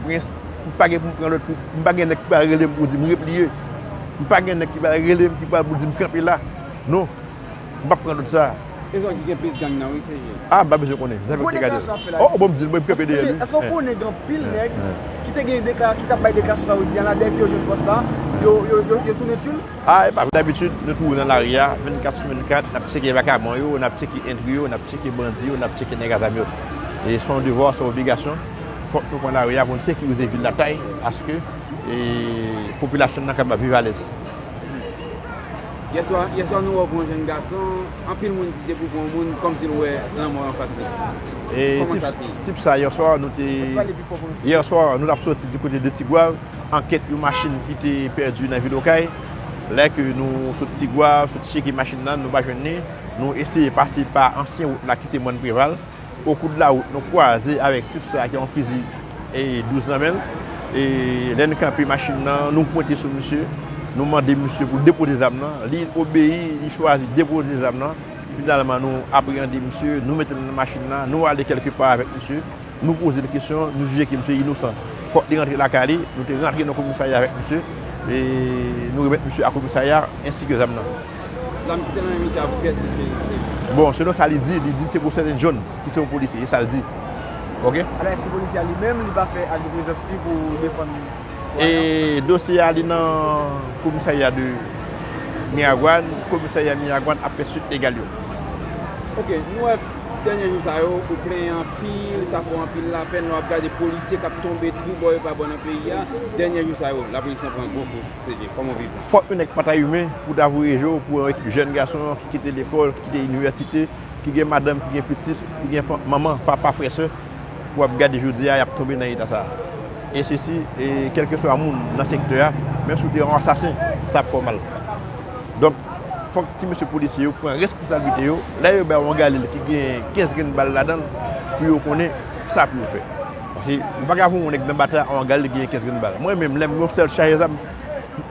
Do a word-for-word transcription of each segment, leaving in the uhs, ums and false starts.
M pa gen pou m pran lòt, m pa gen nèg ki pral rele m pou di m repliye. M pa gen nèg ki pral rele m, ki pral pou di m kanpe la. Non, m p ap pran lòt sa. E zòn ki gen plis gang nan, wi, se je. Ah, m pa bezwen konnen. Zafè ki gade. Oh, bon, m di l, mwen, m kanpe dèyè li. Èske w konnen gen anpil nèg ki te gen dekla-, ki t ap bay deklarasyon sa ou di a la, dèyè ke yo jwenn pòs la, yo, yo, yo, yo tounen tchoul? Ah, e pa vre. Dabitid, nou toujou nan lari a, vennkat sou vennkat, n ap tcheke vakabon yo, n ap tcheke entri yo, n ap tcheke bandi yo, n ap tcheke nèg a zam yo. E se yon devwa, se yon obligasyon. Fòk nou pran lari a pou n sekirize vil Latay, paske, e, popilasyon nan kapab viv alèz. Yèswa, yèswa nou wè yon jèn gason, anpil moun di depi w wè yon moun, kòmsi l wè lanmò anfas li. E kòman tip, sa te ye? Tip sa, yèswa, nou te, yèswa, nou t ap soti di kote de Tigwav, ankèt yon machin ki te pèdi nan vil Okay. Lè ke nou sot Tigwav, sot tcheke machin nan, nou pa jwenn li. Nou eseye pase pa ansyen wout la ki se Mòn Preval. Okou de la wout, nou kwaze avèk tip sa a ki yon fizi, e, douz nan men l. E lè n kanpe machin nan, nou pwente sou misye. Nou mande misye pou l depoze zam nan. Li obeyi, li chwazi depoze zam nan. Finalman, nou apreyande misye, nou mete l nan machin nan, nou ale kèlke pa avèk misye. Nou poze l kesyon, nou jije ke misye inosan. Fòk li rantre lakay li, nou te rantre nan komisarya avèk misye, e nou remèt misye a komisarya, ensi ke zam nan. Zam ki te nan men misye a, pou kiyès misye te ye? Bon, selon sa li di, li di se pou Sèten John, ki se yon polisye, e sa l di. Oke? Alò, èske polisye a li menm, li pa fè ak de prezans li pou defann sitwayen an? E dosye a, li nan komisarya de Miragwàn, komisarya Miragwàn ap fè swit legal yo. Oke, nou wè dènye jou sa yo, ou plenyen anpil, sa fè w anpil lapèn, lè w ap gade polisye k ap tonbe tribò e pa bò nan peyi a. Dènye jou sa yo, lapolis lan pran gwo kou, se je. Kòman w viv sa? Fòk yon nèg pa ta imen pou ta voye je w pou yon ekip jèn gason ki kite lekòl, ki kite inivèsite, ki gen madanm, ki gen pitit, ki gen pa-, manman, papa, frè, sè, pou w ap gade jodi a, y ap tonbe nan eta sa a. E sesi, e kèlkeswa moun nan sektè a, menm si w te yon asasen, sa ap fè w mal. Donk, fòk ti mesye polisye yo pran responsablite yo. Lè yo bay yon galil ki gen kenz grenn bal ladan l, pou yo konnen sa pou yo fè. Paske ou pa ka voye yon nèg nan batay a yon galil ki gen kenz grenn bal. Mwen menm, lè m yon sèl chaje zam,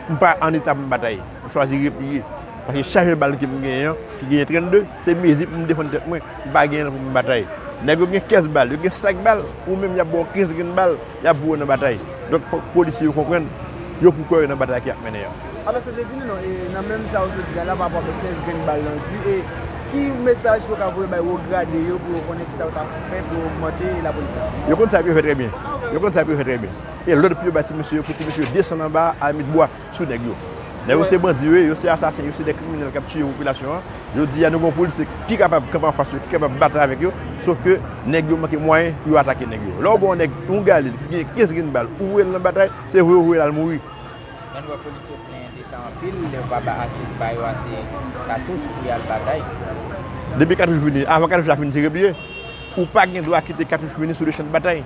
m pa an eta pou m batay. M chwazi repliye. Paske chaje bal ke m genyen an, ki genyen trannde, se mezi pou m defann tèt mwen. M pa genyen l pou m batay. Nèg yo gen kenz bal, yo gen senk bal, ou menm y ap ba w kenz grenn bal, y ap voye w nan batay. Donk, fòk polisye yo konprann, yo pou kò yo nan batay ke y ap mennen an. Alò, se je di nou non, e nan menm sa ou sot di a la, pa rapò avèk kenz grenn bal lan di, e ki mesaj ke w ka voye bay wo grade yo pou yo konnen kisa yo ta fè pou yo ogmante lapolis la? Yo konn sa pou yo fè trè byen. Yo konn sa pou yo fè trè byen. E lòd pou yo ba ti mesye yo, pou ti mesye yo desann anba a, al met bwa sou nèg yo. Nèg yo se bandi yo ye, yo se asasen, yo se de kriminèl k ap tiye popilasyon an. Jodi a, nou gen yon polisye ki kapab kanpe anfas yo, ki kapab batay avèk yo, sof ke nèg yo manke mwayen pou yo atake nèg yo. Lè w ba yon nèg yon galil ki gen kenz grenn bal, ou voye l nan batay, se voye w voye l al mouri. Jan nou wè polisye yo plenyen de sa anpil, lè yo pa ba ase, ba yo ase katouch pou y al batay. Depi katouch vini, avan katouch la vini, se repliye. Ou pa gen dwa kite katouch vini sou le chan de batay.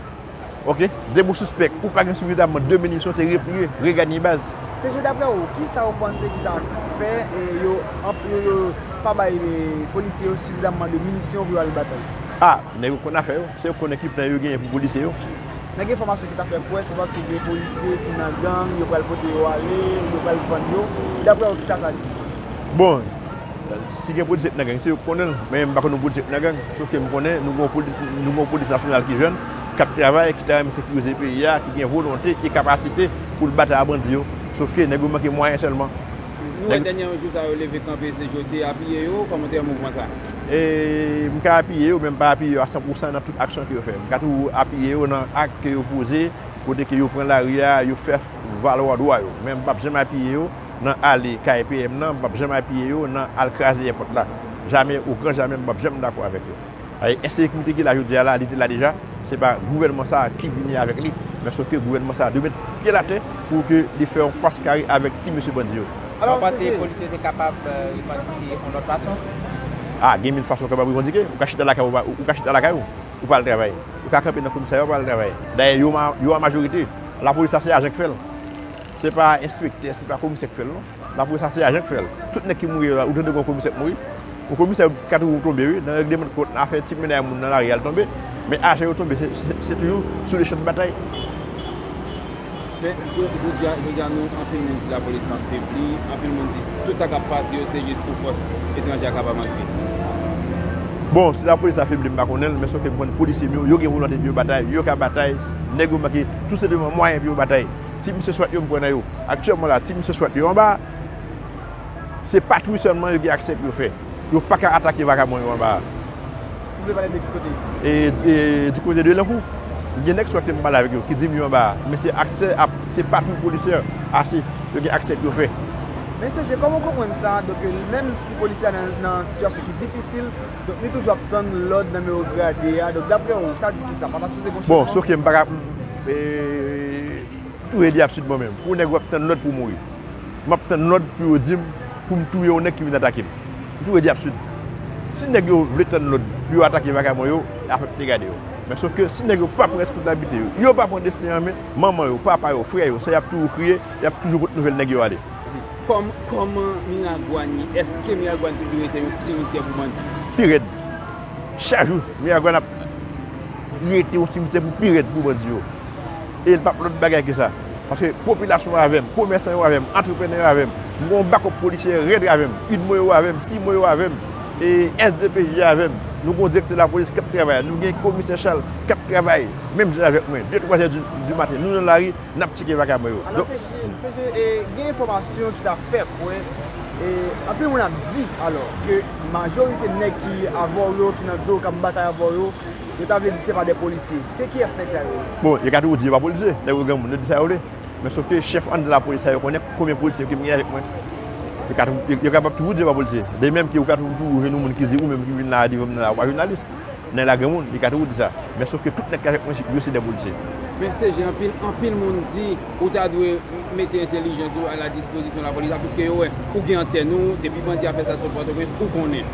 Oke? Depi w sispèk, ou pa gen sifizamman de minisyon, se repliye, reganye baz. Se je, daprè w, kisa w panse ki ta fè, e, yo, anp-, yo, yo pa bay, e, polisye yo sifizamman de minisyon pou yo al batay? Ah, nèg yo konn afè yo. Se yo konnen ki plan yo genyen pou polisye yo. Nèg enfòmasyon ki ta fè kwè se paske gen polisye ki nan gang, yo pral pote yo ale, yo pral vann yo. Daprè w, kisa sa di? Bon, si gen polisye k nan gang, se yo k konnen l. Men m pa konn yon polisye k nan gang. Sof ke m konnen nou gen yon polis, nou gen yon polis nasyonal ki jèn, k ap travay, ki ta renmen sekirize peyi a, ki gen volonte e kapasite pou l batay ak bandi yo. Sof ke nèg yo manke mwayen sèlman. Nou wè dènye jou sa yo leve kanpe, se je w te apiye yo, kòman w te wè mouvman sa? E, m ka apiye yo, men m pa apiye yo a san pousan nan tout aksyon ke yo fè. M ka toujou apiye yo nan ak ke yo poze, kote ke yo pran lari a, yo fè valoir dwa yo. Men m p ap janm apiye yo nan ale kay P M nan, m p ap janm apiye yo nan al kraze èpòt la. Jamè, o gran jamè, m p ap janm dakò avèk yo. Paske ensekirite ki la jodi a la, li te la deja. Se pa gouvènman sa a ki vini avèk li, men sof ke gouvènman sa a dwe met pye l atè pou ke li fè yon fas kare avèk ti mesye bandi yo. Alò, ou panse polisye te kapab, e, revandike yon lòt fason? Ah, gen mil fason w kapab revandike. Ou ka chita lakay ou, ou ka chita lakay ou, ou pa al travay. Ou ka kanpe nan komisarya, ou pa al travay. Dayè, yo ma-, yo an majorite. Lapolis la, se ajan k fè l. Se pa enspektè, se pa komisè k fè l, non. Lapolis la, se ajan k fè l. Tout nèg ki mouri yo la, ou tande gen yon komisè k mouri? Yon komisè ka toujou tonbe, wi. Nan règleman de kont, nan afè ti mennaj moun nan lari al tonbe. Men ajan yo tonbe, se, se, se toujou sou le chan de batay. Men, jo-, jodi a, jodi a, nou, anpil moun di lapolis lan febli, anpil moun di tout sa k ap pase yo, se jis pou fòs etranje a kapab antre. Bon, si lapolis afebli, m pa konnen l, men sòf ke m konn polisye m yo, yo gen volonte pou yo batay, yo ka batay, nèg yo manke tou senpleman mwayen pou yo batay. Ti misye swat yo, m kwè nan yo. Aktyèlman la, ti misye swat yo anba a, se patwouy sèlman yo gen aksè pou yo fè. Yo pa ka atake vakabon yo anba a. Ou vle pale de ki kote? E, e, di kote de Lankou. Gen nèg swat ke m pale avèk yo, ki di m yo anba a. Men se aksè a, se patwouy polisyè ase, yo gen aksè pou yo fè. Men Serge, kòman w konprann sa? Donk, menm si polisye a nan, nan sitiyasyon ki difisil, donk li toujou ap tann lòd nan men wo grade a. Donk, daprè ou, sa di ki sa? Pa ta sipoze gon chanjman? Bon, sòf ke m pa ka, e, m twouve li absid mwen menm. Pou nèg yo ap tann lòd pou mouri. M ap tann lòd pou yo di m, pou m touye yon nèg ki vin atake m. M twouve li absid. Si nèg yo vle tann lòd pou yo atake vakabon yo, afè pou te gade yo. Men sòf ke si nèg yo pa pran responsablite yo, yo pa pran desten an men, manman yo, papa yo, frè yo, sa y ap toujou kriye, y ap toujou pot nouvèl nèg yo ale. Kòm, kòman Miragwàn ye? Èske Miragwàn toujou rete yon simityè pou bandi? Pi rèd. Chak jou, Miragwàn ap rete yon simityè pou pi rèd pou bandi yo. E l p ap lòt bagay ke sa. Paske popilasyon an avè m, komèsan yo avè m, antreprenè yo avè m. M gen yon bakòp polisyè rèd avè m. Udmo yo avè m, Simo yo avè m. E S D P J avè m. Nou gen yon direktè lapolis k ap travay. Nou gen komisè Charles k ap travay menm jan avèk mwen. De, twazè di, di maten, nou nan lari, n ap tcheke vakabon yo. Alò, Donk, Serge, Serge, e, gen enfòmasyon ki ta fè kwè, e, anpil moun ap di, alò, ke majorite nèg ki avè w yo, ki nan do w, k ap batay avè w yo, yo ta vle di se pa de polisye. Se kiyès nèg sa yo ye? Bon, yo ka toujou di yo pa polisye. Nèg yo granmoun, yo di sa yo vle. Men sòf ke chèf anndan lapolis sa yo konnen konbyen polisye ke m gen avèk mwen. Yo ka tou-, yo, yo kapab toujou di yo pa polisye. De menm ke ou ka toujou, toujou jwenn yon moun ki di ou menm ki vin la devan m nan la, ou pa jounalis. Nan la granmoun, li ka toujou di sa. Men sòf ke tout nèg ki avèk mwen, yo se de polisye. Men Serge, anpil, anpil moun di ou ta dwe mete entèlijans ou a la dispozisyon lapolis la, piske yo wè ou gen antèn ou, depi bandi a fè sa sot Pòtoprens, ou konnen.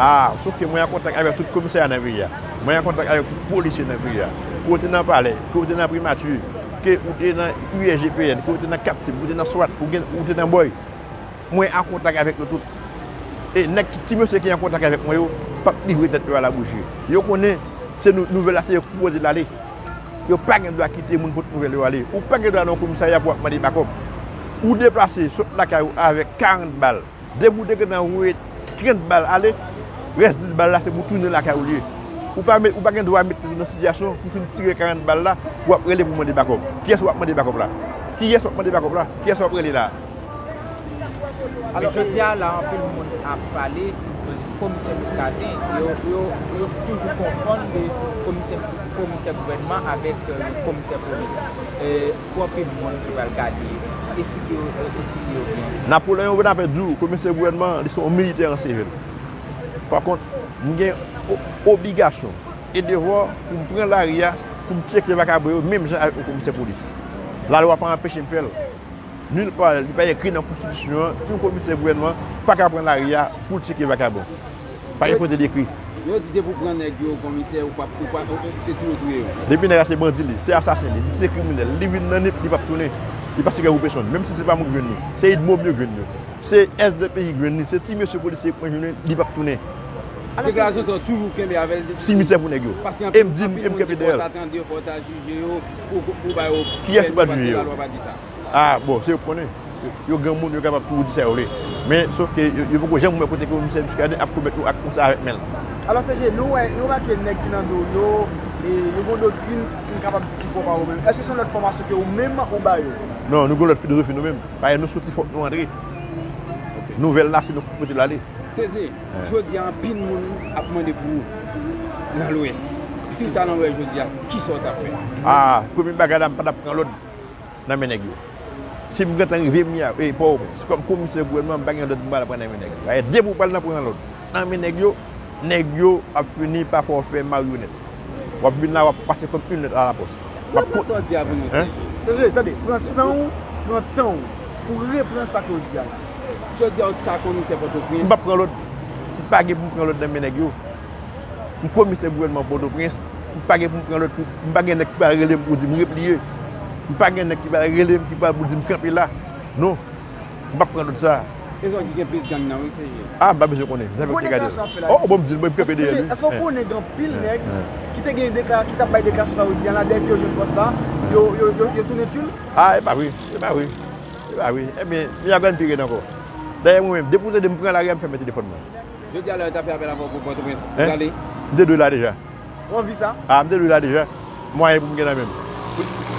A, sòf ke mwen an kontak avèk tout komisarya nan peyi a. Mwen an kontak avèk tout polisye nan peyi a. Ke w te nan palè, ke w te nan primati, ke w te nan U S G P N, ke w te nan Captiv, ke w te nan swat, ou gen, ou te nan bòy. Mwen an kontak avèk yo tout. E nèg ki, ti mesye ki an kontak avèk mwen yo, p ap livre tèt yo a labouchi. Yo konnen se nou, nouvèl la se yo ki poze l ale. Yo pa gen dwa kite moun pot nouvèl yo ale. Ou pa gen dwa nan yon komisarya pou w ap mande bakòp. Ou deplase sot lakay ou avèk karant bal. Depi w te gentan voye trant bal ale, rès dis bal la se pou tounen lakay ou l ye. Ou pa met, ou pa gen dwa met tèt ou nan sitiyasyon pou fin tire karant bal la, w ap rele pou mande bakòp. Kiyès w ap mande bakòp la? Kiyès w ap mande bakòp la? Kiyès w ap rele la? Alò, jodi a la, anpil moun ap pale, yo di komisè Muscadin, yo, yo, yo toujou konfonn de komisè, komisè gouvènman avèk, euh, komisè polis. Euh, pou anpil moun ki pral gade, esplike yo, euh, esplike yo byen. Napoleon Bonaparte di w, komisè gouvènman, li se yon militè an sivil. Pa kont, m gen o-, obligasyon e devwa pou m pran lari a, pou m tcheke vakabon yo, menm jan avèk yon komisè polis. Lalwa pa anpeche m fè l. Nil pa, li pa ekri nan konstitisyon an, pou komisè gouvènman pa ka pran lari a pou l tcheke vakabon. Pa gen kote l ekri. Yo di depi w pran nèg yo, komisè, ou pa, ou pa, ou, se touye, touye yo. Depi nèg la se bandi li, se asasen li, li se kriminèl, li vin nan Nip, li p ap tounen. Li pa se gwo pèsonn, menm si se pa mwen k jwenn li, se Idmo m yo k jwenn li. Se S D P J k jwenn li, se ti mesye polisye k jwenn li, li p ap tounen. Deklarasyon sa w toujou kenbe avè l. Simitè pou nèg yo. E m di, e m kenbe dèyè l. Fò w ta tande yo, fò w ta jije yo, pou, pou, pou ba yo. Kiyès ki pral jije yo? Lalwa pa di sa. A, bon, se yo k konnen. Yo, yo granmoun, yo kapab toujou di sa yo vle. Men, sòf ke yo, yo poko janm wè kote ke komisè Muscadin ap komèt yon ak konsa avèk men l. Alò, Serge, nou wè, nou remake nèg ki nan do w yo, e yo gen yon doktrin, m kapab di ki pwòp a ou menm. Èske se yon lòt fòmasyon ke ou menm ou ba yo? Non, nou gen yon lòt filozofi nou menm. Paske nou soti fòk nou antre. Nouvèl la, se nou ki pote l ale. Serge, jodi a, anpil moun ap mande pou ou nan Lwès. Si w ta nan Lwès jodi a, kisa w t ap fè? A, premye bagay la, m pa t ap pran lòd nan men nèg yo. Si m gentan rive Miami, e, Pòtoprens, kòm komisè gouvènman, m pa gen lòd m pral pran nan men nèg yo. Paske depi w pral nan pran lòd nan men nèg yo, nèg yo ap fini pa fè w fè maryonèt. W ap vin la, w ap pase kòm yon lèt alapòs. W ap... Reprann sa w di a pou nou, Serge. Serge, tande, pran san w, pran tan w, pou reprann sa ke w di a la. Jodi a, w ta komisè Pòtoprens. M p ap pran lòd. M pa gen pou m pran lòd nan men nèg yo. M komisè gouvènman Pòtoprens, m pa gen pou m pran lòd pou, m pa gen nèg ki pral rele m pou di m repliye. M pa gen nèg ki pral rele m, ki pral pou di m kanpe la. Non. M p ap pran lòd sa. E zòt ki gen plis gang nan, wi, Serge. A, m pa bezwen konnen. Zafè ki gade. O, bon, m di l, bon, m kanpe dèyè l, wi. Èske w konnen gen anpil nèg ki te gen dekla-, ki t ap bay deklarasyon sa w di a la, dèyè ke yo jwenn pòs la, yo, yo, yo, yo tounen tchoul? A, e pa vre, e pa vre, e pa vre. Ebyen, Miragwàn pi rèd ankò. Dayè, mwen menm, depi w tande m pran lari a, m fèmen telefòn mwen. Jodi a lè yo ta fè apèl avè w pou Pòtoprens, ou Hein? prale? M te dwe la deja. Ou anvi sa? Ah, m te dwe la deja. Mwayen pou m gen nan men m.